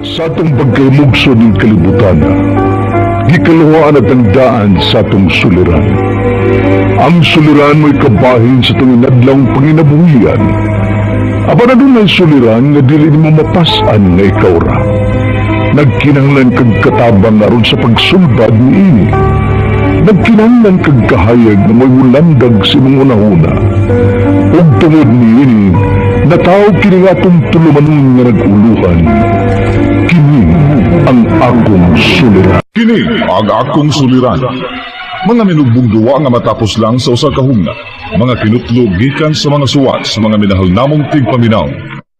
Sa atong pagkaymugso ning kalibutan, gikaluhaan at ang daan sa atong suliran. Ang suliran mo'y kabahin sa atong inadlawng panginabuhian. Apan adunay suliran nga dili nimo mapas-an nga ikaw ra. Nagkinahanglan kag katabang aron sa pagsulbad niini. Nagkinahanglan kag kahayag nga mo'y mulandag sa imong hunahuna. Ug tungod niini, natawo kini nga atong tulumanon nga nag-uluhan. Kini ang akong suliran. Kini ang akong suliran. Mga minugbong duwa nga matapos lang sa usa ka hugna. Mga kinutlog gikan sa mga suwat sa mga minahal namong tigpaminaw.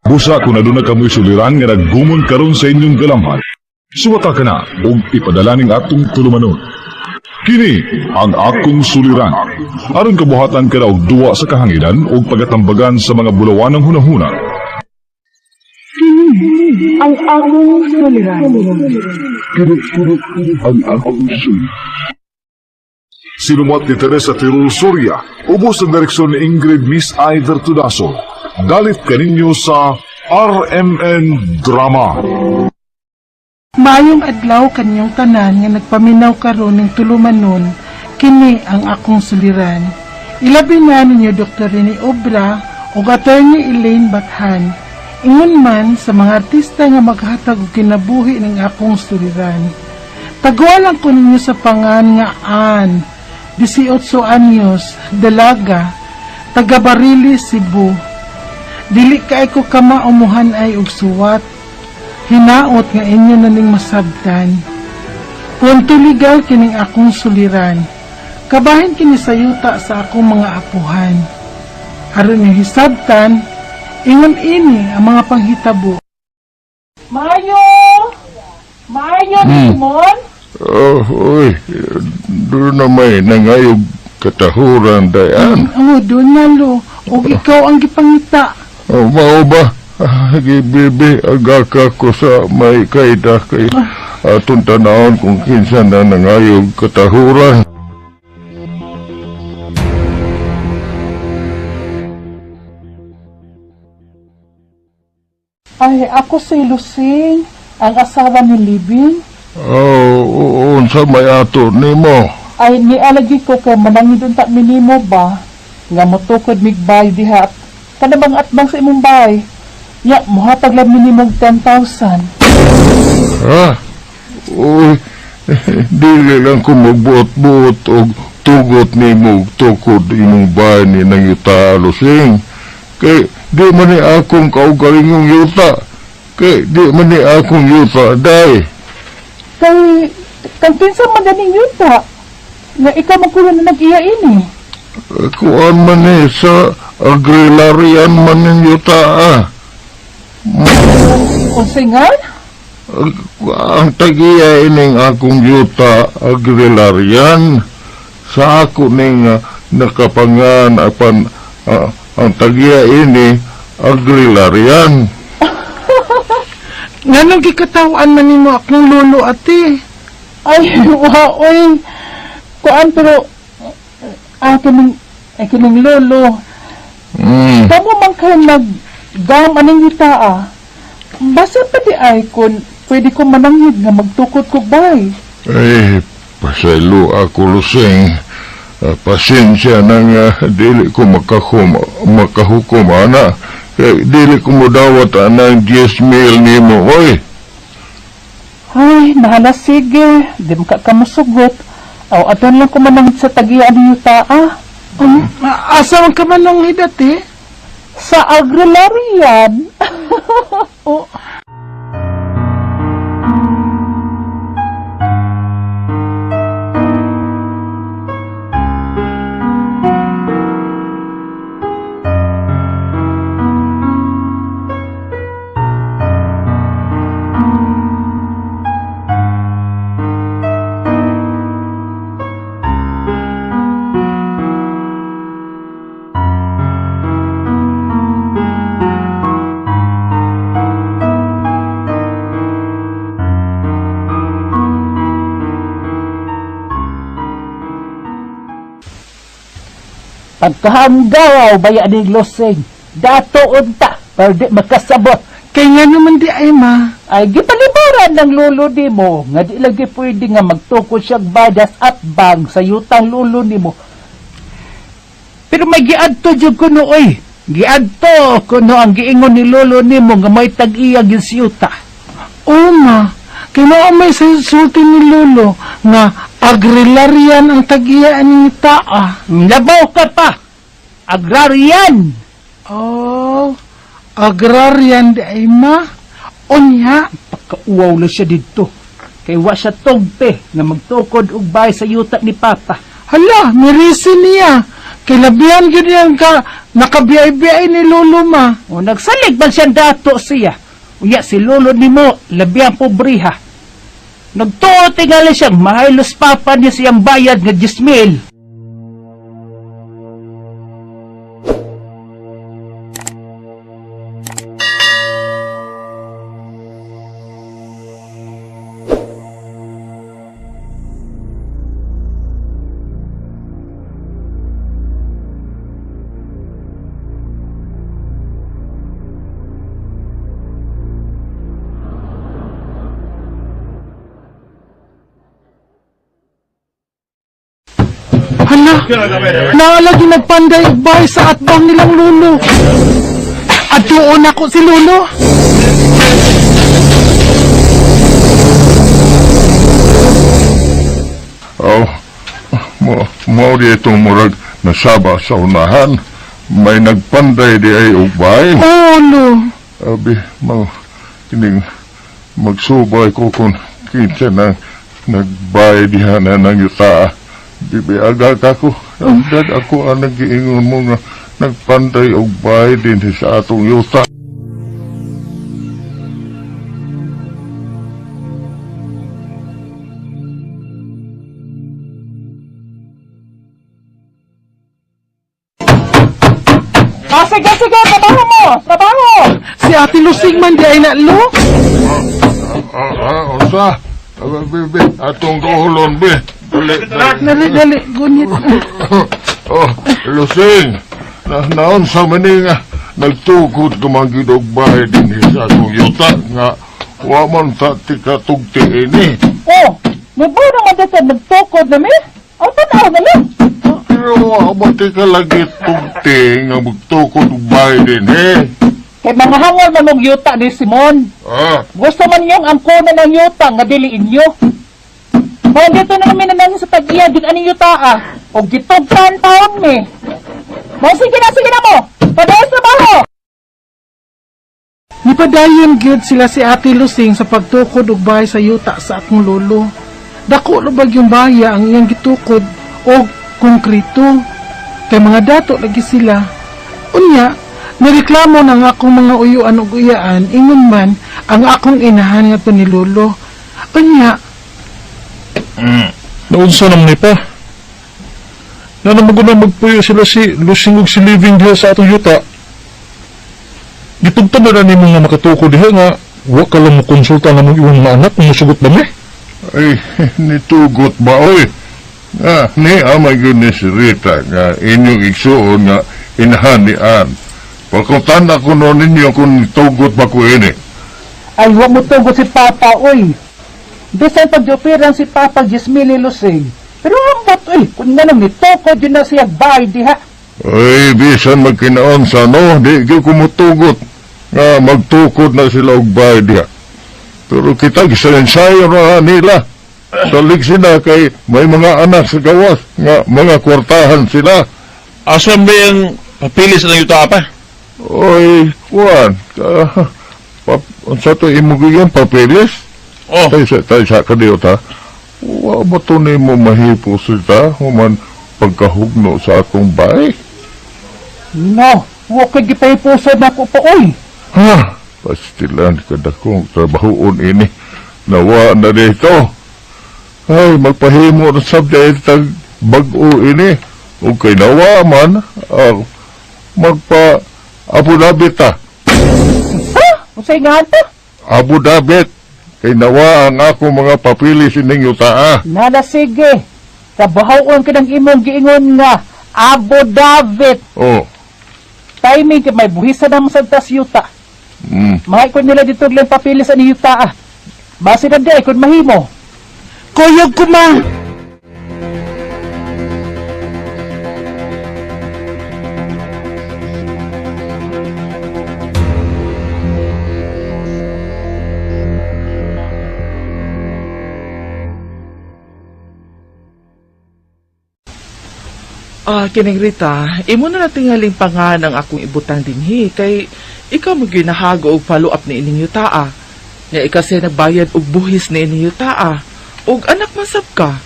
Busa kung aduna kamoy suliran nga naggumon karon sa inyong galamhan. Suwata ka na ug ipadala ning atong tulumanon. Kini ang akong suliran. Aron kabuhatan ka og duwa sa kahanginan ug pagatambagan sa mga bulawanang hunahuna. Kini ang akong suliran. Kini ang akong suliran. Sinumuat ni Teresa Tirul Soria, ubos ang direksyon ni Ingrid Miss I. Vertudaso. Dalit kaninyo sa RMN Drama. Maayong adlaw kanyong tanan nga nagpaminaw karon ning tulumanon, kini ang akong suliran. Ilabi na ninyo Dr. Rene Obra ug Attorney Elaine Bathan. Ingon man sa mga artista nga maghatag og kinabuhi ning akong suliran. Taguan lang ko ninyo sa pangan nga Ann, 18 anyos, dalaga, taga Barili, Cebu. Dili kay ko kama umuhan ay og suwat. Hinaot nga inyo na ning masabtan. Punto legal kining akong suliran. Kabahin kini sa yuta sa akong mga apuhan. Aron nga hisabtan, ingon ini ang mga panghitabo. Mayo! Mayo, Simon? Oh, uy, doon na may nangayog katahuran dayan. Oo, doon na lo. Og ikaw ang gipangita. Oh, mao ba? Ah, gibibi, agaka ko sa may kaida kay atong tanawon kung kinsa na nangayog katahuran. Ay, ako si Lucing, ang asawa ni Libing. Oh, unsa may ato nimo? Ay, nialagi ko kay manangin unta minimo ba? Nga motukod migbay diha. Kanabang atbang sa imong bay? Ya, muhatag lang minimum 10,000. Ha? Uy, dili lang ko magbuot-buot og tugot nimo og tukod imong bahay ni nang yuta, Lusing. Kay di man ni akong kaugalingong yuta. Kay di man ni akong yuta, day. Kay, kay kinsa man ganing yuta? Nga ikaw man kuya na nag-iya ini. Kuan man ni sa agrilarian man ning yuta, ah. Unsay nga? Ang tagiya ining akong yuta agrilarian sa ako ning nakapangan apan ang tagiya ini agrilarian. Nganong gikatawan man nimo akong lolo ate? Ay, wa oy. Kuan pero kining ay kining lolo. Kamo man kay nag gam aning yuta ah. Basta pa di ay kun pwede ko mananghid nga magtukod ko bay. Eh, pasaylo ako Lusing. Pasensya na nga dili ko makahukom ana. Kay dili ko modawat anang 10 mil nimo oy. Ay, nahala sige. Di mo ka kamusugot. Aw, aton lang ko mananghid sa tagiya aning yuta ah. Asa man ka mananghid ate? Sa agrilarian. Oh. Pagkahanggaw baya ni Losing. Dato unta, pero di makasabot. Kay nga naman di ay ma. Ay gipaliburan ng lolo nimo nga di lagi pwede nga magtukod siya badas at bang sa yutang lolo nimo. Pero may giadto jud kuno oy. Giadto kuno ang giingon ni lolo nimo nga may tag-iya gyud si yuta. Oo ma, kay mao may sulti ni Lolo nga agrilarian ang tag-iya ni taa. Labaw ka pa. Agrarian. Oh, agrarian di ay ma. Unya, Pagkauwaw na siya didto. Kay wa siya tugpe nga magtukod og bahay sa yuta ni Papa. Hala, mirisi niya. Kay labihan gyud niyang ka nakabiyay-biyay ni Lolo ma. O nagsalig man siya dato siya. Uya si lolo nimo labi ang pobriha. Nagtuo tingali siyang mahaylos papa niya siyang bayad nga 10,000. Hala, naalagi nagpanday og bahay sa atbang nilang Lolo. Adtuon ako si Lolo. Oh, mo mao di itong murag nasaba sa unahan. May nagpanday di ay ugbay. Oo, Lo. Abi, mo kining magsubay ko kung kinsa na nagbay diha na ng yuta. Bibi, agag ako. Agad ako ang nagiingon mo nga nagpanday og bay din sa atong yuta. Ah, sige, sige, trabaho mo! Trabaho! Si Ate Lusing man di ay na, Lo. Ah, unsa? Abi, bi, atong duolon, bi. Dali, dali. Dali, dali, gunit. Oh, Lusing, na naon sa maning nagtukod ka man gyud og bahay din sa akong yuta nga wa man ta tikatugti ini. Oh, mabuo naman dito nagtukod na mi. Ang tanaw na lang. Pero wa man tika lagi tugti nga magtukod og bahay din eh. Kay mga hangol man og yuta ni Simon. Ah, Gusto man niyong angkonan ng yuta nga dili inyo. Kung dito na kami naman sa tag-iya, din aning yuta ah. O gitugtan taon mi. Mo sige na mo. Padayon trabaho. Nipadayon gyud sila si Ate Lusing sa pagtukod og bahay sa yuta sa akong lolo. Dako lubag yung baya ang iyang gitukod og konkrito. Kay mga dato lagi sila. Unya, nireklamo ng akong mga uyuan ug uyaan ingon man ang akong inahan nga ni lolo. Unya, Naunsa naman ni pa. Na naman na magpuyo sila si Lusing ug si Living diha sa atong yuta. Gitugtad na nimo nga makatukod diha nga wa ka lang mokonsulta na mong imong mga anak kung musugot ba mi. Ay, nitugot ba oy? Nga, ni amay gyud ni si Rita nga inyong igsuon nga inahan ni Ann. Pakutan ako no ninyo kung nitugot ba ko ini. Ay, wa mo tugot si Papa, oy. Bisan pag-operan si Papa Gismili Lusing. Pero ambot, oy, kung nga nang nitokod yun na siya bahay diha. Ay, bisan magkinaon sa no, di gyud ko motugot nga magtukod na sila og bayad diha. Pero kita gisayansayo na nila. Salig sila kay may mga anak sa gawas nga mga kwartahan sila. Asa ba yung papilis ng yuta pa? Oy, kuan, unsa to imo gyud papeles? Oh, Tay sa kadiyo ta. Wa ba to nimo mahipo sila human pagkahugno sa akong bahay? No, wa kay gipahipuso na ko pa, oy. Ha? Pastilan kadakong trabahoon ini. Nawa na dito. Ay, magpahimo na sab dahil tag bag-o ini. O kay nawa man, magpa Abu Dhabi ta. Ha? Unsay nga pa? Abu Dhabi. Kay nawa ang ako mga papilis ining yutaa. Nana, sige. Trabahoon ka ng imong giingon nga Abu David. Oh, Timing kay may buhisa na sa tas yuta. Mga ikon nila dito lang papilis ani yuta ah. Base na di ay kung mahimo. Kuyog ko ma. Ah, kining Rita, imo na natingaling pangan ang akong ibutang dinhi kay ikaw mo ginahago og follow up ni ining yutaa. Nya ikaw siya nagbayad og buhis ni ining yutaa. Og anak masab ka.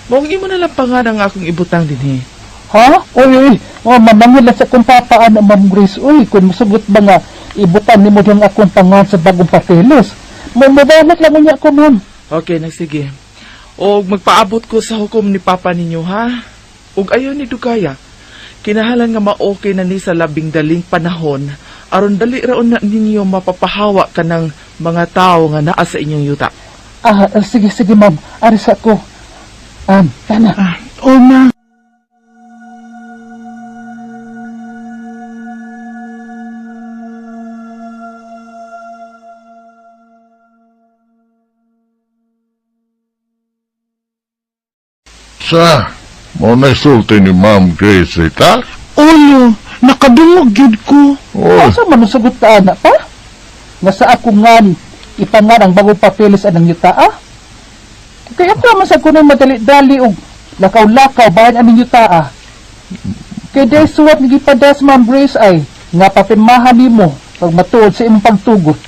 Maong imo na lang pangan ang akong ibutang dinhi. Ha? Uy, uy. Oh, mamangil lang sa akong papa ana, Ma'am Grace. Uy, kung musugot ba nga ibutan nimo diyang akong pangan sa bagong papeles. Mamudalat lang unya ko, ma'am. Okay, nagsige. Og magpaabot ko sa hukom ni papa ninyo ha. Og ayon ni Dugaya. Kinahalan nga ma-okay na ni sa labing daling panahon aron dali raon na ninyo mapapahawa kanang mga tao nga naa sa inyong yuta. Ah, ah, sige, sige, ma'am. Aris ako. Tana. Ah, o ma. Sa, mo na sulti ni Ma'am Grace Rita? Ulo, nakadungog gyud ko. Oy, Asa man musugot ka, ana pa? Nga sa ako ngan, ipangan ang bagong papeles anang yuta, ah? Kaya ako naman sa kunong madali-dali og lakaw-lakaw bahan aning yuta, ah. Kay dahil suwat nga gipadas, Ma'am Grace, ay nga papirmahan nimo pag matuod sa imong pagtugot.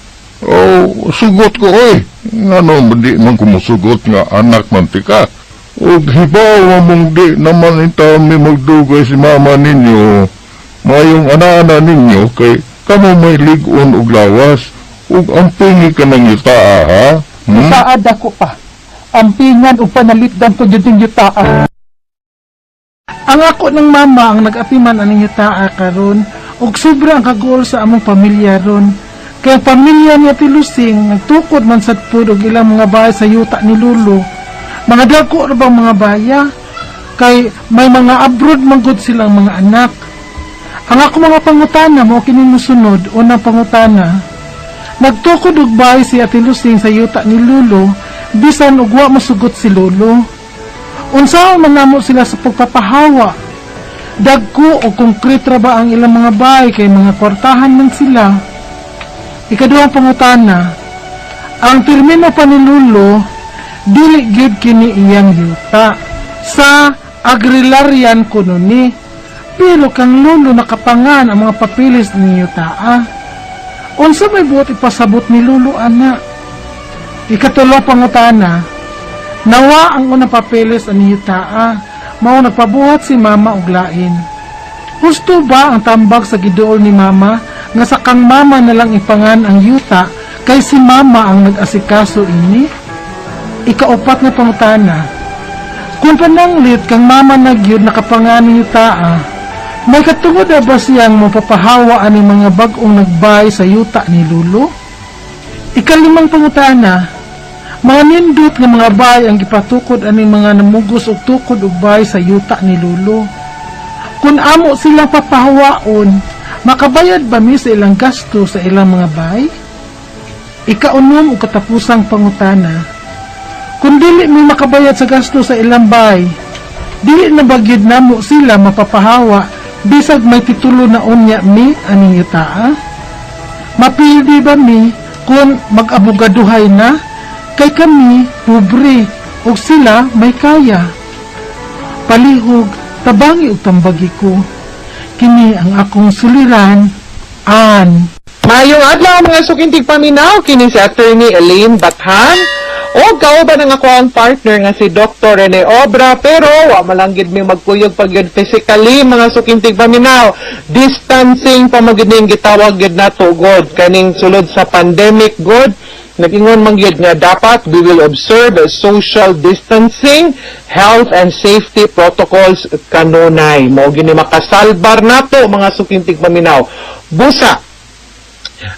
oh, sugot ko oy. Ngano di man kumusugot nga anak man ti ka. Ug hibaw mong di naman intaon mi magdugay si mama ninyo. Mayong ana-ana ninyo kay kamo may lig-on og lawas ug ampingi ka ng yutaa ha. Hmm? Saad ako pa. Ampingan ug panalitdan ko jud ning yuta, ah. Ang ako ng mama ang nag-apiman aning yutaa karon ug sobra ang kaguol sa among pamilya ron. Kay ang pamilya ni Ate Lucing nagtukod man sad pud og ilang mga bahay sa yuta ni Lolo. Mga dako ra bang mga baya? Kay may mga abroad man gud silang mga anak. Ang ako mga pangutana mo kining mosunod, unang pangutana. Nagtukod og bahay si Ate Lucing sa yuta ni Lolo bisan og wa mosugot si Lolo. Unsaon man namo sila sa pagpapahawa? Dagko o konkret ra ba ang ilang mga bahay kay mga kwartahan man sila? Ikaduhang pangutana, ang termino pa ni Lolo, dili gyud kini iyang yuta. Sa agrilarian kuno ni, pero kang Lolo nakapangan ang mga papilis ni yuta. Unsa may buot ipasabot ni Lolo ana? Ikatulo pangutana, nawa ang unang papeles ani yutaa, mao nagpabuhat si mama og lain. Husto ba ang tambag sa giduol ni mama nga sa kang mama na lang ipangan ang yuta kay si mama ang nag-asikaso ini? Ikaupat na pangutana, kung pananglit kang mama na gyud nakapangan ang yutaa, may katungod na ba siyang mapapahawa ani mga bag-ong nagbay sa yuta ni Lolo? Ikalimang pangutana, mga nindot nga mga bay ang gipatukod aning mga namugos og tukod og bay sa yuta ni Lolo. Kung amo silang papahawaon, makabayad ba mi sa ilang gasto sa ilang mga bay? Ikaunom og katapusang pangutana, kung dili mi makabayad sa gasto sa ilang bay, dili na ba gyud namo sila mapapahawa bisag may titulo na unya mi aning yutaa? Mapildi ba mi kung mag-abogaduhay na? Kay kami pobre ug sila may kaya. Palihog, tabangi ug tambagi ko. Kini ang akong suliran, an. Mayong adlaw mga sukintig paminaw kini si Attorney Elaine Bathan o kauban ang ako ang partner nga si Dr. Rene Obra, pero wa malanggid mi magkuyog pag yun physically mga sukintig paminaw. Distancing pa magyud ning gitawag gyud nato god kaning sulod sa pandemic god. Nag-ingon man gyud nga dapat we will observe social distancing, health and safety protocols kanunay. Mao gini makasalbar nato mga sukintig paminaw. Busa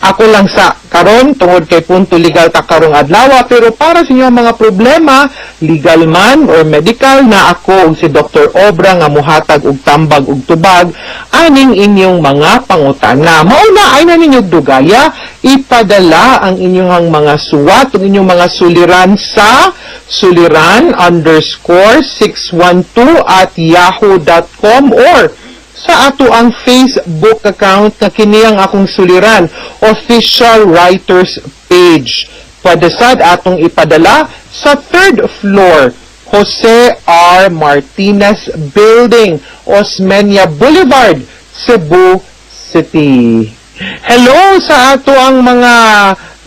ako lang sa karon tungod kay punto legal ta karong adlaw, pero para sa inyong mga problema legal man or medical, na ako ug si Dr. Obra nga muhatag og tambag ug tubag aning inyong mga pangutana. Mao na ay na ninyo dugaya. Ipadala ang inyong mga suwat, ang inyong mga suliran sa suliran_612@yahoo.com or sa ato ang Facebook account na kini ang Akong Suliran Official Writers Page. Pwede sad atong ipadala sa third floor, Jose R. Martinez Building, Osmeña Boulevard, Cebu City. Hello sa ato ang mga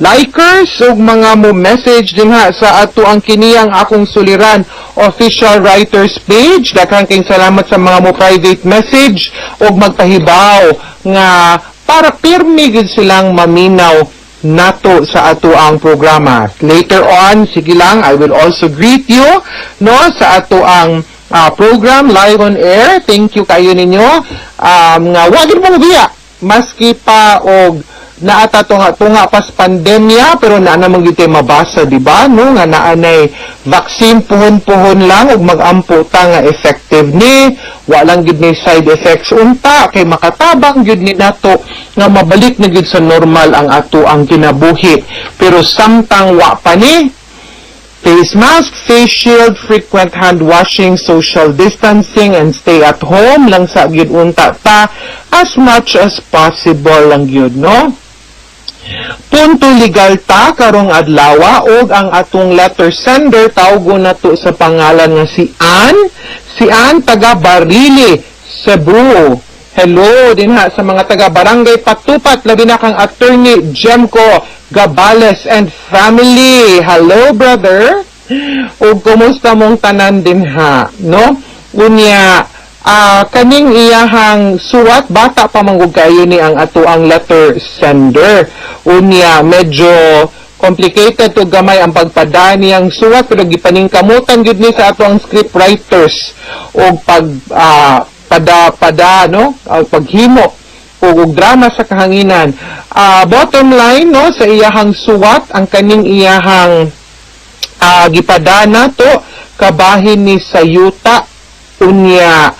likers ug mga mo message din ha sa ato ang kini ang Akong Suliran Official Writers Page. Daghang kayong salamat sa mga mo private message ug magpahibaw nga para pirmi gid silang maminaw nato sa ato ang programa. Later on, sige lang, I will also greet you, no, sa ato ang program live on air. Thank you kayo ninyo. Nga wa gid mo biya maski pa og naata tunga tunga pas pandemya, pero naa naman gyud tay mabasa, di ba, no, nga naanay vaccine, puhon-puhon lang ug magampo ta nga effective ni, wa lang gyud ni side effects unta kay makatabang gyud ni nato nga mabalik na gyud sa normal ang ato ang kinabuhi. Pero samtang wa pa ni, face mask, face shield, frequent hand washing, social distancing, and stay at home lang sa gyud unta ta as much as possible lang gyud, no? Punto legal ta karong adlawa og ang atong letter sender, tawgon nato sa pangalan nga si Ann. Si Ann, taga Barili, Cebu. Hello din ha sa mga taga Barangay Patupat, labi na kang Attorney Jemco Gabales and family. Hello, brother. Ug kumusta mong tanan din ha, no? Unya, kaning iyahang suwat, bata pa man gud kayo ni ang ato ang letter sender. Unya, medyo complicated to gamay ang pagpadani ang suwat, pero gipaningkamutan gyud ni sa ato ang script writers og pag pada pada, no, paghimo og drama sa kahanginan. Bottom line, no, sa iyahang suwat, ang kaning iyahang gipadana to kabahin ni sa yuta. Unya,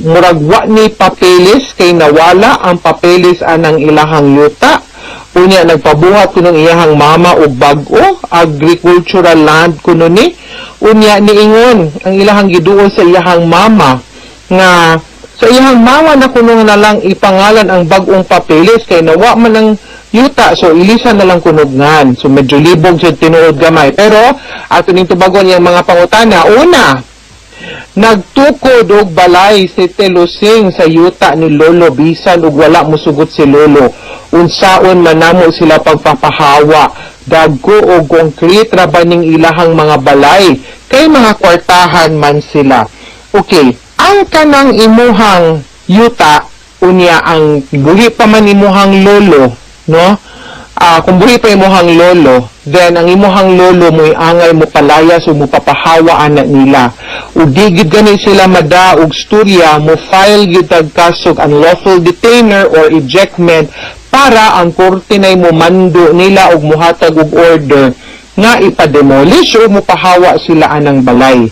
murag wa ni papeles kay nawala ang papeles anang ilahang yuta. Unya, nagpabuhat kunong iyahang mama og bag-o agricultural land kuno ni. Unya, niingon ang ilahang giduol sa iyahang mama nga sa iyahang mama na kuno na lang ipangalan ang bag-ong papeles kay nawa man ang yuta, so ilisan na lang kunugnan. So medyo libog sa tinuod gamay, pero ato ning tubagon yung mga pangutana. Una, nagtukod og balay si Telusing sa yuta ni Lolo bisan og wala mosugot si Lolo. Unsaon man namo sila pagpapahawa? Dagko og concrete ra ba ning ilahang mga balay kay mga kwartahan man sila? Okay, ang kanang imuhang yuta, unya ang buhi pa man imuhang lolo, no? Kung buhi pa imuhang lolo, then ang imuhang lolo mo'y angay mo palayas o mo papahawa ana nila. Ug di gid gani sila mada og storya, mo file gyud tag kasog unlawful detainer or ejectment para ang korte nay mo mando nila og muhatag og order nga ipa-demolish o mupahawa sila anang balay.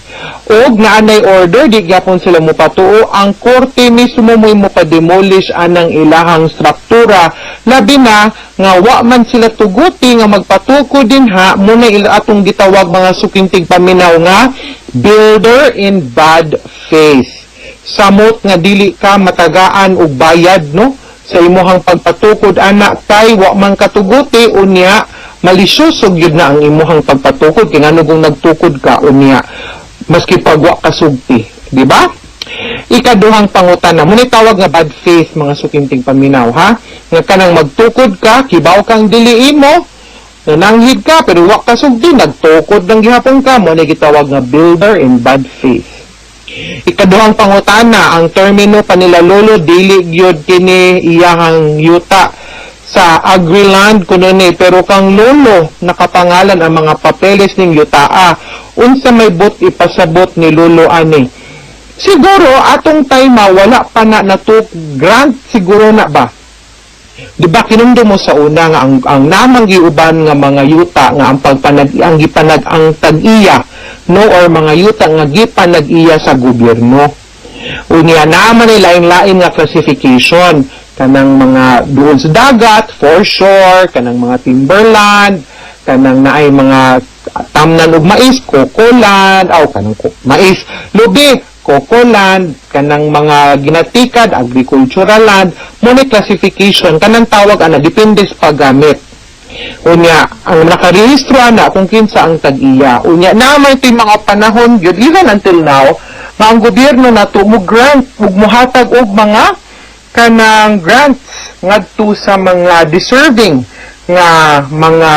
Og naanay order, di gyapon sila mupatuo, ang korte mismo mo'y mupa-demolish anang ilahang struktura, labi na nga wa man sila tuguti nga magpatukod din ha. Muna ila atong gitawag, mga suking tigpaminaw, nga builder in bad faith. Samot nga dili ka matagaan og bayad, no, sa imuhang pagpatukod ana kay wa man katuguti. Unya, malisyoso gyud na ang imuhang pagpatukod kay ngano kung nagtukod ka, unya maski pag wa kasugti, di ba? Ikaduhang pangutana, muna tawag nga bad faith, mga suking tigpaminaw, ha, nga kanang magtukod ka, kibaw kang dili imo, nananghid ka pero wa kasugti, nagtukod lang gihapon ka. Mo na gitawag nga builder in bad faith. Ikaduhang pangutana, ang termino pa nila lolo, dili gyud kini iyahang yuta, sa agriland kuno ni, pero kang lolo nakapangalan ang mga papeles ning yutaa. Unsa may but ipasabot ni lolo ani? Siguro atong time wala pa na natuk grant siguro na ba? Di ba kinundo mo sa una nga ang namang giuban nga mga yuta nga ang pagpanag ang gipanag ang tag-iya, no, or mga yuta nga gipanag-iya sa gobyerno. Unya, naman ni lain-lain nga classification. Kanang mga duol sa dagat, foreshore, kanang mga timberland, kanang naay mga tamnan og mais, cocoland, aw kanang mais, lubi, cocoland, kanang mga ginatikad, agricultural land, mo ni classification kanang tawag ana, depende sa paggamit. Unya, ang nakarehistro ana kung kinsa ang tag-iya. Unya, na may mga panahon gyud even until now nga ang gobyerno nato mo grant ug mohatag og mga kanang grants ngadto sa mga deserving nga mga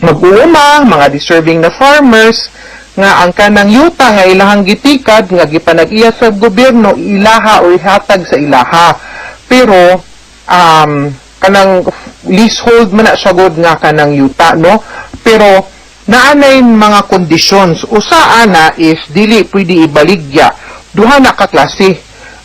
mag-uuma, mga deserving na farmers nga ang kanang yuta nga ilahang gitikad nga gipanag-iya sa gobyerno, ilaha o ihatag sa ilaha. Pero kanang leasehold man na siya gud nga kanang yuta, no? Pero naanay mga conditions. Usa ana is dili pwede ibaligya. Duha na ka klase.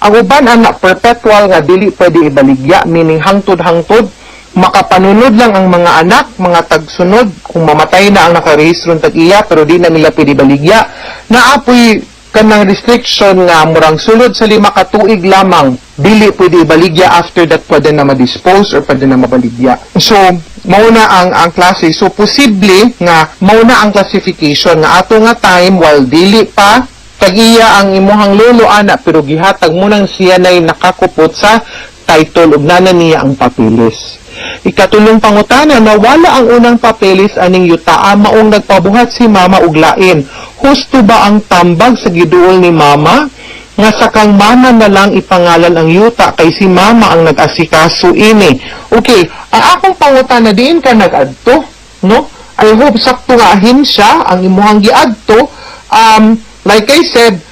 Ang uban ana, perpetual nga dili pwede ibaligya, meaning hangtod-hangtod makapanunod lang ang mga anak, mga tagsunod, kung mamatay na ang nakarehistro ng tag-iya, pero di na nila pwede baligya. Naapoy kanang restriction nga murang sulod sa 5 ka tuig lamang, dili pwede ibaligya. After that, pwede na ma-dispose or pwede na mabaligya. So, mauna ang klase. So, posible nga mauna ang classification nga ato nga time while dili pa tag-iya ang imuhang lolo ana, pero gihatag mo nang siya nay nakakupot sa title ug nana niya ang papeles. Ikatulong pangutana, nawala ang unang papeles aning yutaa maong nagpabuhat si mama og lain. Husto ba ang tambag sa giduol ni mama? Nga sa kang mama na lang ipangalan ang yuta kay si mama ang nag-asikaso ini. Okay, ang akong pangutana, diin ka nag-adto, no? I hope sakto nga ahensya ang imuhang giadto. Like I said,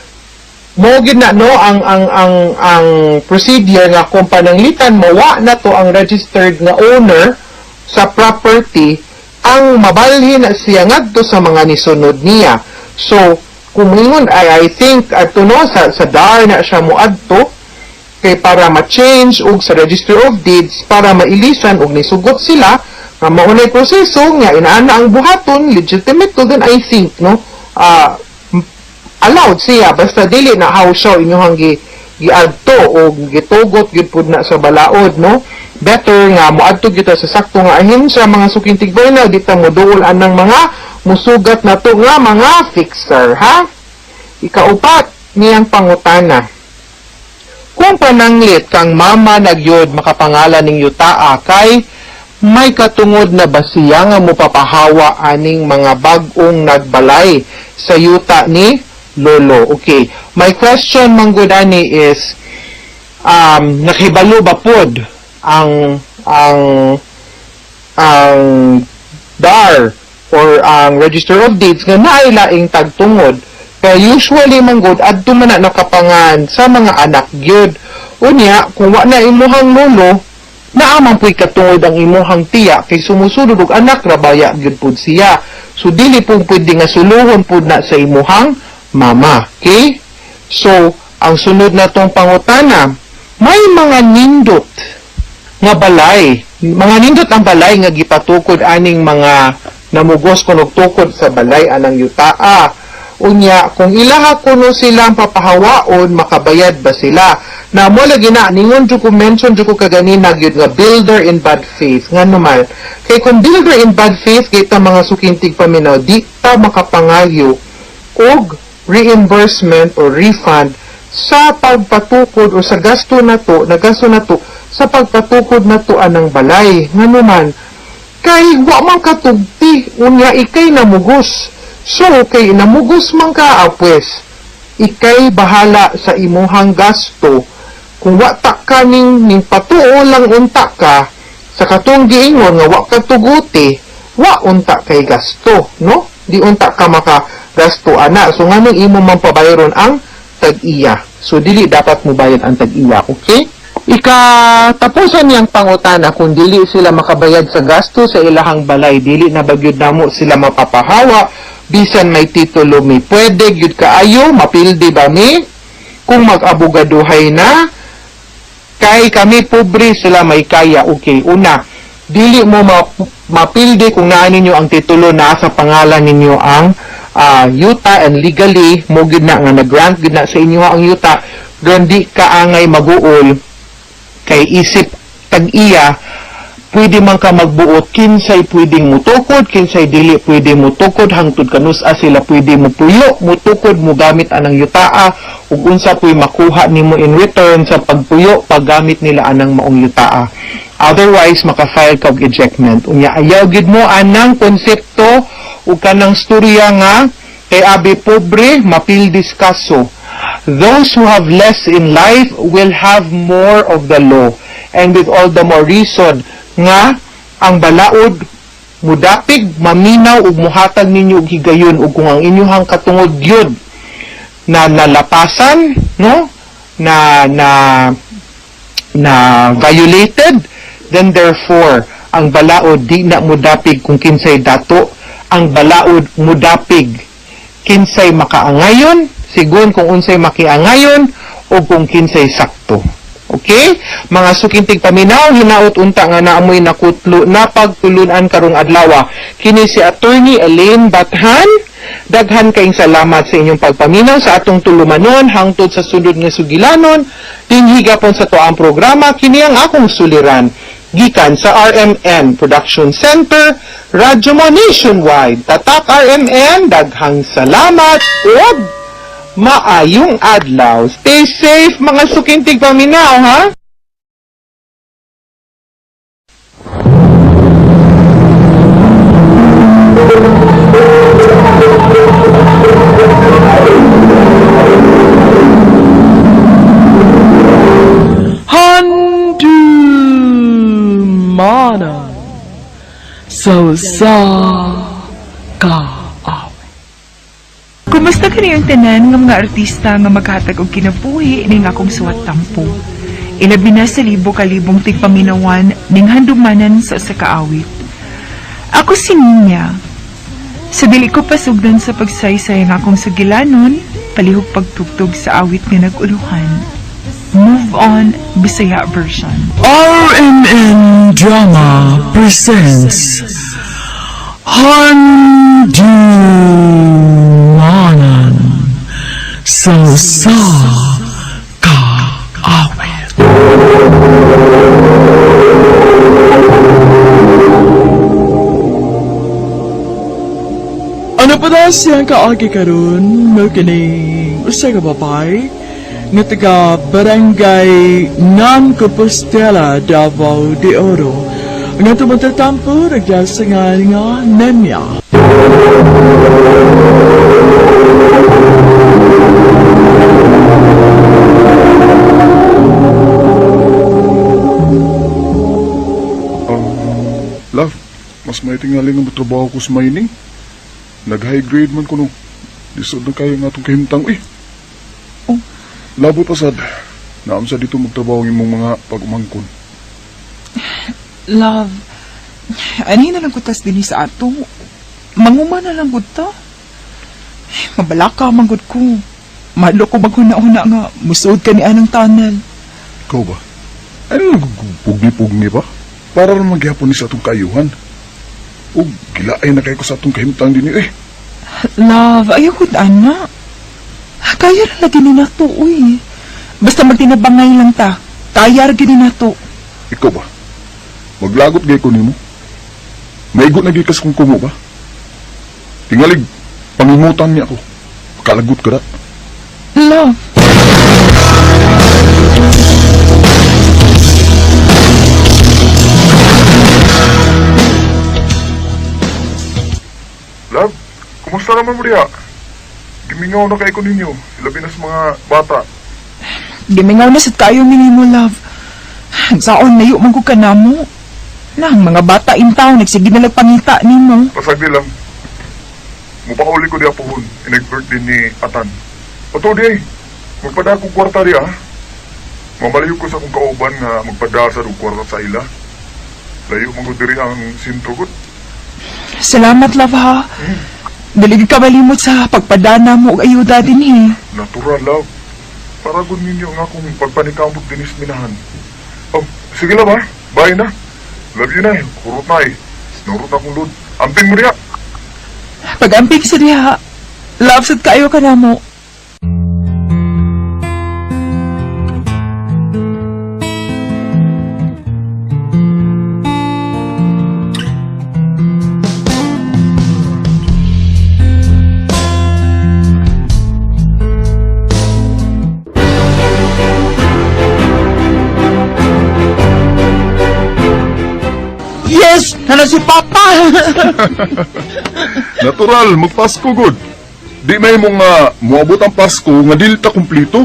mo gid na, no, ang procedure nga kung pananglitan mo wa na to ang registered nga owner sa property, ang mabalhin na siya ngadto sa mga nisunod niya. So kung moingon, I think adto, no, sa DAR na siya moadto kay para ma-change og sa Register of Deeds para mailisan og nisugot sila nga maunay proseso nga inaana ang buhaton legitimate to. Then I think, no, allowed siya basta dili na how siya inyong giadto o gitugot gyud pud na sa balaod, no? Better nga moadto gyud ta sa sakto nga ahensya, mga suking tigpaminaw, di ta moduol anang mga musugat na to nga mga fixer, ha. Ikaupat niyang pangutana, kung pananglit kang mama nagyod makapangalan ning yutaa, kay may katungod na ba siya nga mopapahawa aning mga bag-ong nagbalay sa yuta ni lolo? Okay. My question manggod ani is nakibalo ba pod ang DAR or ang Register of Deeds nga naay laing tagtungod? Kaya usually manggod adto man na nakapangan sa mga anak gyud. Unya, kung wa na imuhang lolo, naa man puy katungod ang imuhang tiya kay sumusunod og anak rabaya gyud pud siya. So dili pud pwede nga suluhon pud na sa imuhang mama. Okay? So, ang sunod na tong pangutana, may mga nindot nga balay. Mga nindot ang balay nga gipatukod aning mga namugos kunog tukod sa balay anang yutaa. Unya, kung ilaha kuno silang papahawaon, makabayad ba sila? Na mo lagi na, ningon jud ko, mention jud ko kaganina gyud nga builder in bad faith. Nga naman, kay kung builder in bad faith, kay ta, mga suking tigpaminaw, di ta makapangayo og reimbursement or refund sa pagpatukod o sa gasto na to, na gasto na to, sa pagpatukod na to anang balay. Nga naman, kay wa man katugti, unya ikay namugos. So, kay namugos man ka, ah, pues, ikay bahala sa imuhang gasto. Kung wa ta ka ning patuo lang unta ka, sa katong giingon nga wa ka tuguti, wa unta kay gasto, no? Di unta ka maka gasto ana. So, nganong imo man pabayron ang tag-iya? So, dili dapat mo bayad ang tag-iya, okay? Ikatapusan niyang pangutana, kung dili sila makabayad sa gasto sa ilahang balay, dili na ba gyud namo sila mapapahawa bisan may titulo mi? Pwede gyud kaayo, mapildi ba mi kung mag-abogaduhay na? Kay kami pobre, sila may kaya. Okay, una, dili mo mapildi kung naa ninyo ang titulo, naa sa pangalan ninyo ang yuta and legally mo gid na nga nag-grant gid na sa inyo ang yuta, grandi ka angay maguol. Kay isip tag-iya, pwede man ka magbuot kinsay pwedeng mutukod, kinsay dili pwede mutukod, hangtod kanusa sila pwede mupuyo, mutukod, mugamit anang yutaa, ug unsa puy makuha nimo in return sa pagpuyo, paggamit nila anang maong yutaa. Otherwise, maka-file ka og ejectment. Unya, ayaw gid mo anang konsepto ug kanang storya nga kay abi pobre, mapildis kaso. Those who have less in life will have more of the law. And with all the more reason nga ang balaod mudapig, maminaw ug muhatag ninyo og higayon, ug kung ang inyuhang katungod gyud na nalapasan, no, na na na violated, then therefore ang balaod di na mudapig kung kinsay dato, ang balaod mudapig kinsay makaangayon, sigon kung unsay makiangayon o kung kinsay sakto. Okay? Mga sukintig paminaw, hinaot unta nga naamoy nakutlo na pagtulunan karong adlaw. Kini si Attorney Elaine Bathan. Daghan kayong salamat sa inyong pagpaminaw sa atong tulumanon hangtod sa sulod nga sugilanon. Dinhi gapon sa tuang programa, kini ang akong suliran. Gikan sa RMN Production Center, Radyo Mo Nationwide. Tatak RMN, daghang salamat ug maayong adlaw. Stay safe mga sukintig paminaw, ha? Handumanan sa usa ka awit. Kumusta kaniyang tanan nga mga artista nga maghatag og kinabuhi ning akong suwat tampo. Ilabi na sa libo kalibong tigpaminawan ning handumanan sa usa ka awit. Ako si Ninya. Sa dili ko pasugdan sa pagsaysay ang akong sugilanon, palihog pagtugtog sa awit nga nag-uluhan. Move On, Bisaya version. RMN Drama presents Handumanan sa usa ka awit. Ano pa daw siyang kaagi karon mo kining usa ka babae nga taga Barangay Nan Compostela, Davao de Oro. Nga tumatatampo nagdasangan nga Nemya. Love, mas may tingali nga motrabaho ko sa mining. Nag-high grade man ko no. Lisod na kayo nga atong kahimtang, uy. Oh. Labo pa sad. Naam sa dito magtrabaho ang imong mga pag-umangkon. Love, ani na lang kutas dinhi sa ato. Manguma na lang gud ta. Mabalaka man gud ko. Mahadlok ko maghuna-huna nga musuod ka ni anang tunnel. Ikaw ba? Ano lang pugni-pugni ba? Para lang magyapon ni sa atong kaayuhan. O, gilaay na kayo ko sa atong kahimtang din eh. Love, ayaw gud ana. Kaya ra lagi ni nato, uy. Basta magtinabangay lang ta. Kaya ra gini nato. Ikaw ba? Maglagot gay ko nimo. Maigot na gyud kas kung kumo ba? Tingalig, pangimutan niya ako. Kalagot ka da. Love. Love, kumusta naman mo diha? Gimingaw na kay ko ninyo, ilabi na sa mga bata. Gimingaw na sad kayo minimo, love. Saon nayo man ko kanamo. Nang mga bata in town nagsige na lang pangita nimo. Pasagdi lang. Mupauli ko diha pohon, inag-birthday ni Atan. Pato di ay, magpada akong kwarta diha. Mamalayo ko sa akong kauban nga magpada sa kwarta sa ila. Layo man ko diri ang sentro ko. Salamat, love, ha. Dali ka malimot sa pagpadana mo og ayuda dinhi. Natural, love. Para gud ninyo ang akong pagpanikamot dinis minahan. Oh, sige lang ba? Bye na. Love you na. Kurot na eh. Nurot na akong load. Amping mo diha. Pag-amping sa diha, love sad kaayo ka namo. Yes! Nana si Papa! Natural, magpasko gud. Di may mong moabot ang Pasko nga dili ta kumpleto.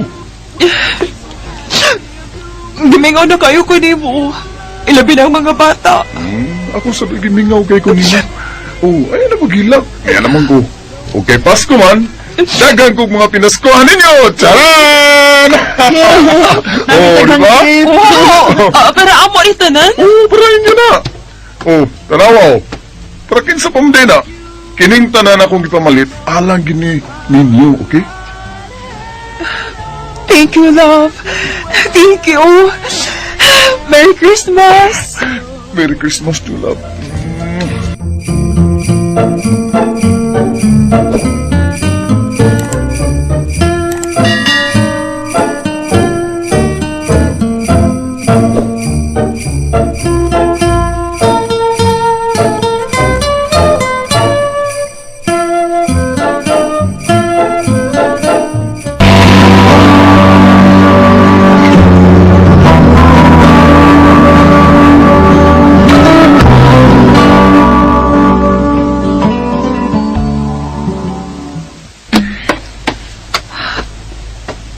Gimingaw na kayo ko nimo. Ilabi na ang mga bata. Ako sa gimingaw kay ko nimo. Oh, ay na magilak. Kaya naman ko. Okay, Pasko man. Dagan kog mga pinaskuhan ninyo. Charan! Oh, di ba? Wow! Pero amo ni tanan? Oh, para inyo na. Oh, tanawa oh. Para kinsa pa man na. Kining tanan akong gipamalit, alang gini ninyo, okay? Thank you, love. Thank you. Merry Christmas! Merry Christmas to love.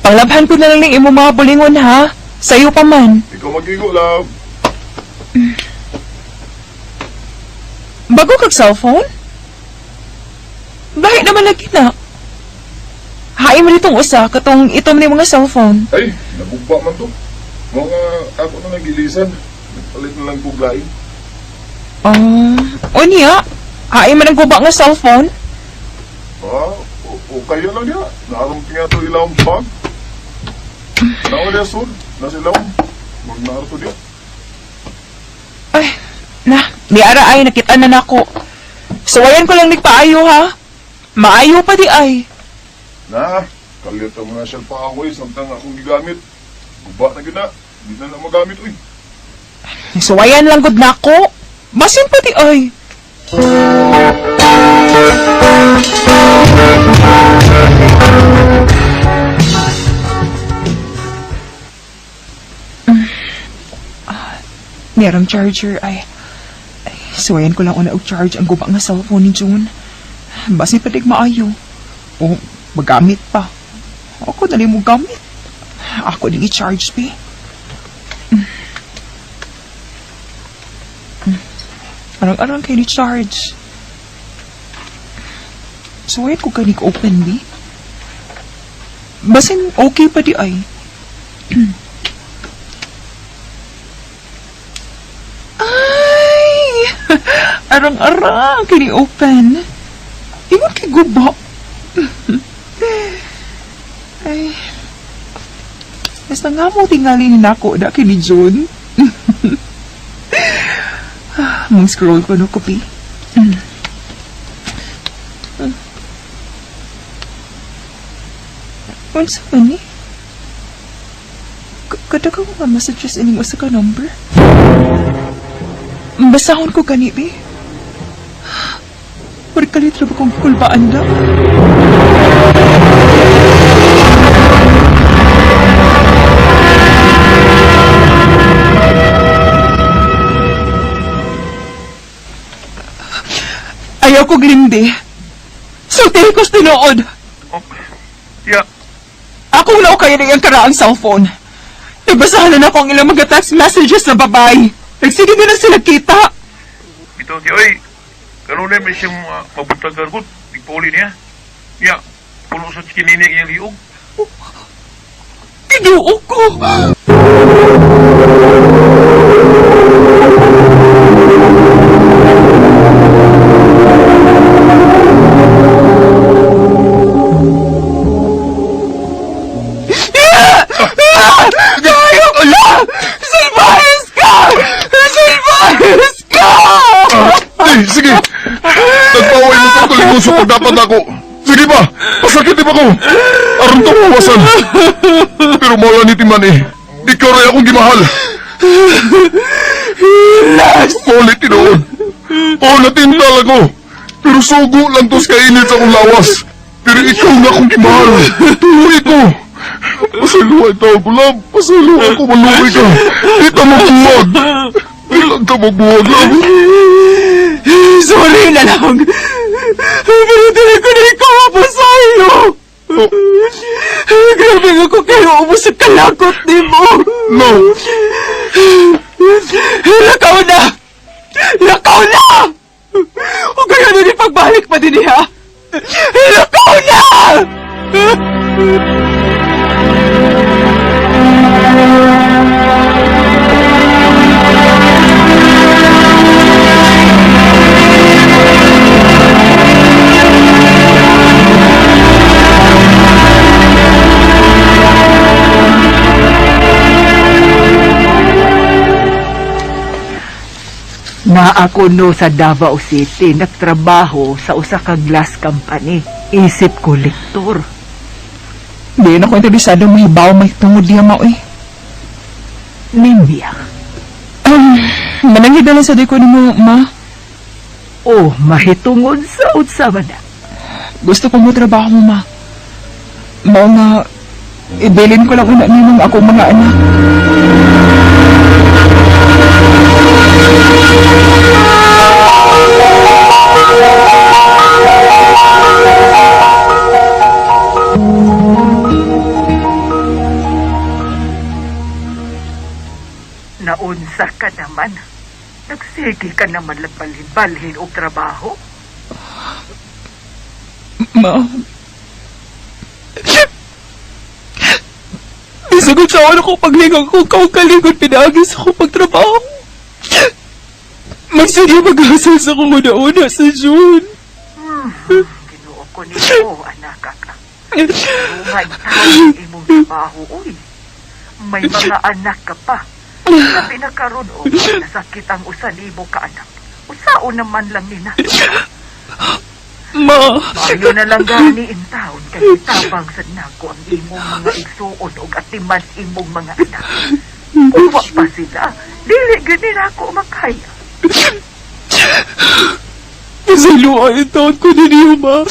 Panglabhan ko na lang ning imong mga bulingon ha. Sayo pa man. Ikaw magigo, love. Bago kag cellphone? Bakit naman lagi na? Hain mo ditong usa katong itom ni mga cellphone. Ay, nagugba man to. Mga ako na nagilisan. Nagpalit na lang kog lain. Unya, hain man ang guba nga cellphone. Ah, okay lang niya. Naarong tinga to ilang bag. Nawa niya sud, nasa ilawom. Mag naarto diya. Ay, na, ni ara ay nakita na nako. Suwayan ko lang nagpaayo ha. Maayo pa di ay. Na, kalit ang mga shell pa ako eh, samtang akong gigamit. Guba na gyud na. Di na na magamit uy. Suwayan lang gud nako. Basin pa di ay. Merong charger ay. Ay, suwayan ko lang una og charge ang guba nga cellphone ni June. Basin pa di maayo. O magamit pa. Ako dali mo gamit. Ako din i-charge be. Arang-arang kayo ni charge. So, wait ko ganig open, bi. Basin okay pa di ay. Ay! Arang-arang kayo ni open. Ingon kay guba. Ay. Basta nga mo tingali ni nako da kay ni June. Mong scroll ko no kopi. Unsa man ni? Kada ka mga messages ining usa ka number? Basahon ko gani bi. Murag kalit ra ba kong kulbaan da? Ayaw ko glindi. Sultihin ko's tinuod. Ya, Akong lao kayo na iyang karaang cellphone. Nagbasahan na ako ang ilang mga text messages na babae. Nagsige na lang sila kita. ito di oy. Kanunay may siyang mabuntag gargot. Di pa uli niya. Ya, puno sa chikinini iyang liog. Tinuo ko. Ayaw ko na! Salbahes ka! Salbahes ka! Ay, sige! Nagpaway mo itong tulinguso pag dapat ako. Sige ba? Pasakit ba ko? Aron to mawasan. Pero mawala ni Timan eh. Ikaw rin akong gimahal. Maulit tinuod. Oo, natintal ako. Pero sugo lang to sa kainit sa akong lawas. Pero ikaw na akong gimahal. Tuloy ko. Pasaluhan tao ko, love. Pasaluhan ko, maluwi ka. Di ta magbuwag. Di lang ta magbuwag, love. Sorry na lang. Pero dili ko na ikaw mapasayo. Grabe nga ko kayo ubos sa kalakot ni mo. No! Lakaw na! Lakaw na! O kaya na rin pagbalik pa din niya. Lakaw na! Na ako no sa Davao City nagtrabaho sa usa ka glass company. Isip kolektor. Di na ko interesado mahibaw may tungod diya mao eh. Nimbya. Mananghid na lang sa di ko nimo, ma. Oh, mahitungod sa unsa man na. Gusto ko mo trabaho mo, ma. Mao nga, ibilin ko lang una nimo ang akong mga anak. Naunsa ka naman. Nagsige ka naman lagbalhin-balhin og trabaho. Ma. Bisagot sa ako paglingog ko, kaugalingon pinaagi sa akong pagtrabaho. Magsige maghasal sa akong una-una sa June. Ginoo ko nimo, anak ka. Tungan tayo imong trabaho, uy. May mga anak ka pa. Labi na karon o, nasakit ang usa nimo ka anak. Usaon naman lang nina. Ma. Maayo na lang gani in town kay tabang sad nako ang imong mga igsuon ug atiman imong mga anak. Uwa pa sila. Dili gyud nila ako makaya. Pasayloa yung taon ko ninyo, ma.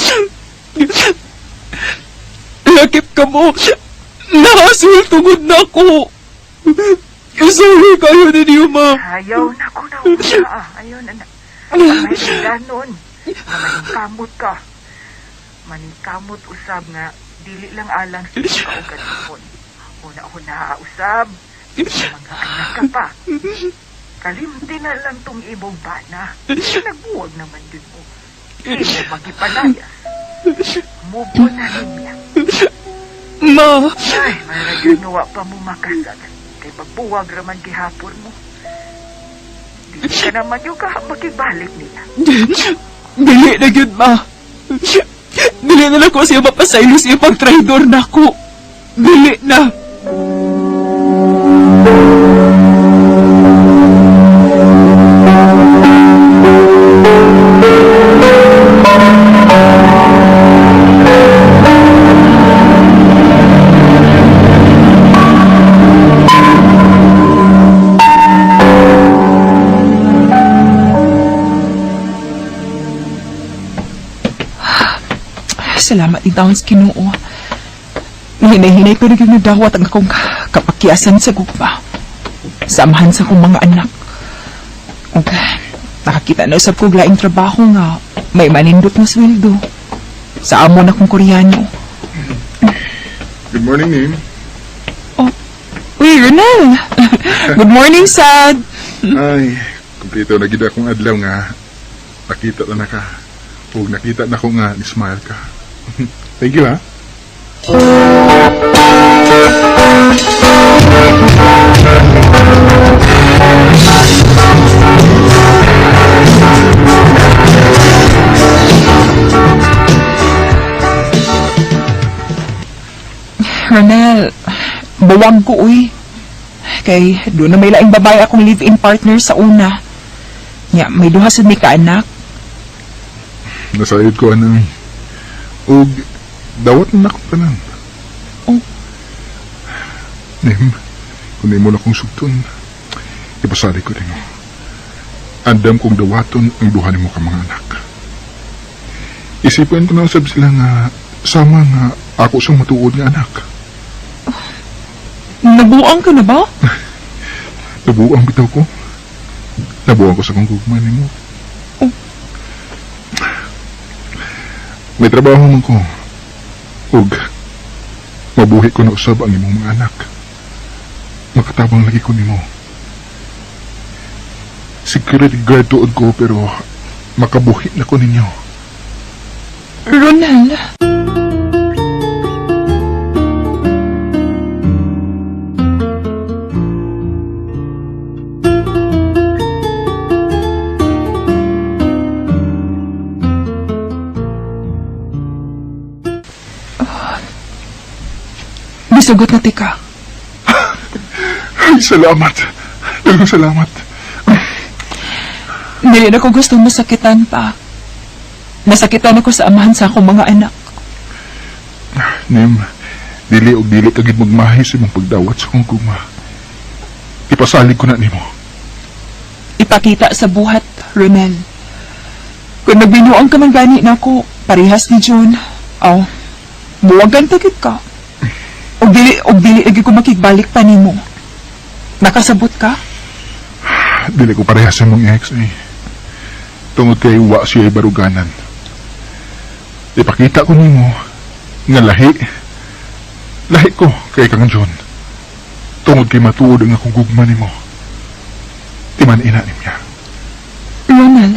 Lakip ka mo. Nahasil tungod na ako. Sorry kayo ninyo, ma. Ayaw na ko na una. Ayaw na na. May ganon. Nga maningkamot ka. Maningkamot usab nga dili lang alang sa iyong kaugalingon. Una-una usab. Mga anak ka pa. Kalimti na lang tong imong bana. Nagbuwag naman din mo. Di mo magipalayas. Mubo na niya. Ma. Ay, may nagyunuwa pa mo makasal. Kay pagbuwag raman gihapon mo. Di ka naman yung makibalik niya. Dili na yun, ma. Dili na lang ko siya mapasaylo sa iyong pagtraidor na ako. Dili na. Salamat din taon sa Ginoo. Hinay-hinay ko na yung nadawat ang akong kapakyasan sa gugma. Samahan sa akong mga anak. Ug nakakita na usab kog laing trabaho nga may manindot na sweldo. Sa amo na kong Koreano. Good morning, Nim. Oh, uy, Ronel! Good morning, Sad! Ay, kumpleto na gid akong adlaw nga nakita na ka. Ug nakita na ko nga ni-smile ka. Thank you, ha. Ronel, buwag ko, uy. Kay, doon na may laing babae akong live-in partner sa una. Nya, may duha sad mi ka anak. Nasayod ko ano. Ug dawat na akong tanan. Oh. Nim, kung imo na kong sugton, ipasali ko nimo. Andam kong dawaton ang duha nimo ka mga anak. Isipin ko na usab sila nga sama nga ako siyang matuod nga anak. Nabuang ka na ba? Nabuang bitaw ko. Nabuang ko sa kong gugma nimo. Oh. May trabaho man ko. Ug mabuhi ko na usab ang imong mga anak. Makatabang lagi ko nimo. Security guard tuod ko pero makabuhi na ko ninyo. Ronel. Bisugot na tika. Ay, salamat. Daghang salamat. Dili na ko gusto masakitan pa. Nasakitan ako sa amahan sa akong mga anak. Nim, dili og dili ka gid magmahi sa imong pagdawat sa akong gugma. Ipasalig ko na nimo. Ipakita sa buhat, Ronel. Kung nagbinuang ka man gani nako, parehas ni June. Aw, buwagan tagit ka. Og dili lagi ko makigbalik pa nimo. Nakasabot ka? Dili ko parehas sa imong ex eh. Tungod kay wa siya baruganan. Ipakita ko nimo nga lahi. Lahi ko kay kang John. Tungod kay matuod ang akong gugma nimo. Timan ina niya. Ronel.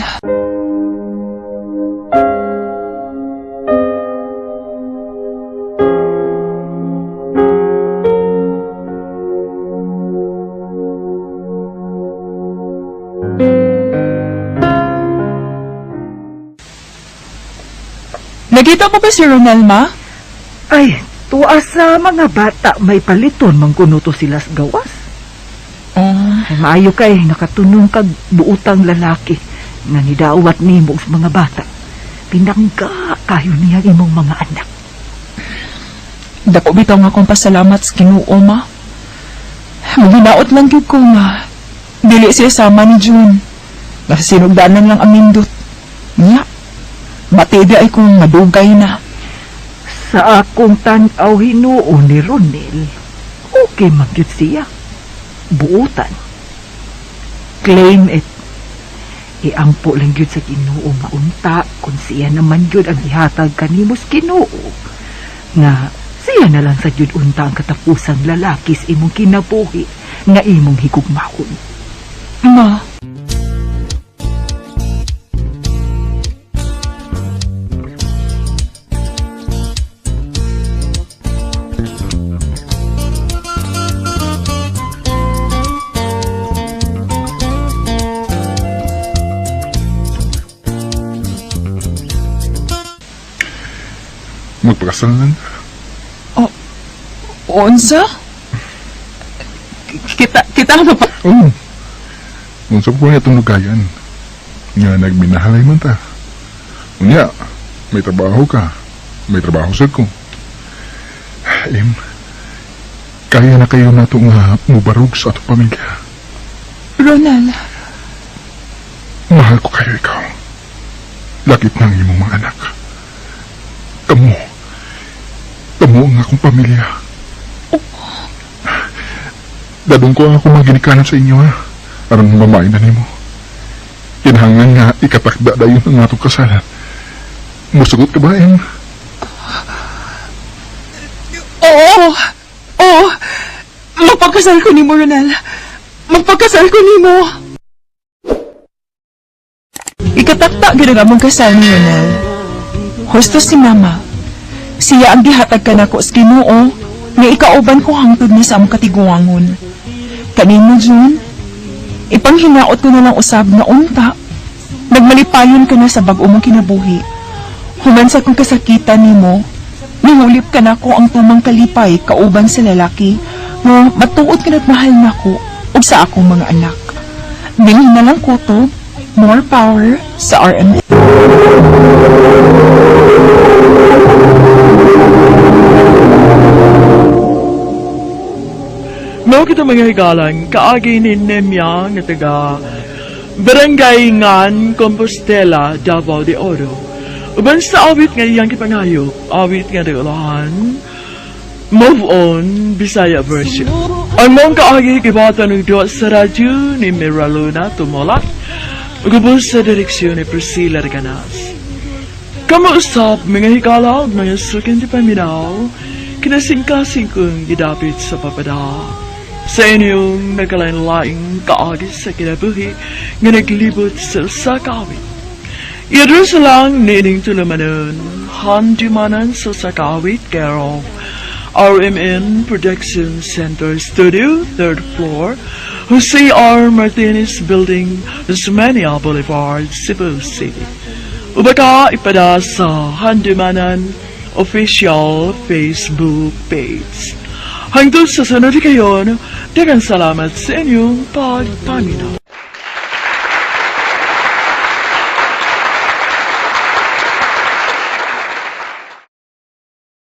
Nakita mo ba si Ronel, ma? Ay, tuwa sa mga bata may paliton mangkuno to sila sa gawas. Oh. Ay, maayo kay nakatunong kag buutang lalaki nga nidawat nimo sa mga bata. Pinangga kayo niya imong mga anak. Dako bitaw nga akong pasalamat sa Ginoo, ma. Maginaot lang gyud ko nga. Dili siya sama ni June. Nasa sinugdanan lang ang nindot. Nya, matidi ay kung madugay na. Sa akong tan-aw hinuo ni Ronel, okay man gyud siya. Buutan. Claim it. Iampo lang gyud sa Ginoo nga unta kung siya naman gyud ang ihatag kanimo sa Ginoo. Nga siya na lang sa gyud unta ang katapusang lalaki sa imong kinabuhi nga imong higugmaon. Ma. Magpakasal lang. Oh, unsa? Kita ang pa... Oo. Unsa po niya itong lugayan? Nga nagminahalay man ta. Unya, may trabaho ka. May trabaho sa ko. Em, kaya na kayo na itong mubarog sa atong pamilya. Ronel. Mahal ko kayo ikaw. Lakip ng imong mga anak. Kamo. Kamo ang akong pamilya. Dadong ko ang akong mga ginikanan sa inyo, ha? Aron mamain na nimo. Kinahanglan nga ikatakda dayon ang atong kasalan. Musugot ka ba, Em? Oo! Oo! Magpagkasal ko nimo, Ronel. Magpagkasal ko nimo. Ikatakta gyud ang among kasal ni Ronel. Husto si Mama. Siya ang gihatag kanako sa Ginoo nga ikauban ko hangtod na sa among katiguangon. Kanimo, June, ipanghinaot ko na lang usab nga unta. Nagmalipayon ka na sa bag-o mong kinabuhi. Human sa kong kasakitan nimo, nihulip ka nako ang tumang kalipay kauban sa lalaki nga matuod ka na't mahal nako ug sa akong mga anak. Dinhi na lang kutob, more power sa RM. Mao kita mga higalan, kaagi ni Nemya nga taga Barangay Ngan, Compostela, Davao de Oro. Uban sa awit nga iyang gipangayo, awit nga nagulahan, Move On, Bisaya version. Ang mong kaagi gibata ng duwa sa radyo ni Miraluna Tumolak, ug ubos sa direksyon ni Priscilla Reganas. Kamo usab mga higala ug mga suking tigpaminaw, kinasingkasing kong gidapit sa papada sa inyong nagkalain-laing kaagi sa kinabuhi nga naglibot sa usa ka awit. I-address lang niining tulumanon, Handumanan sa usa ka awit, care of RMN Production Center Studio, 3rd floor, Jose R. Martinez Building, Osmeña Boulevard, Cebu City. Ubaka ipada sa Handumanan official Facebook page. Hangtod sa sunod kayon, daghang salamat sa inyong pagpaminaw.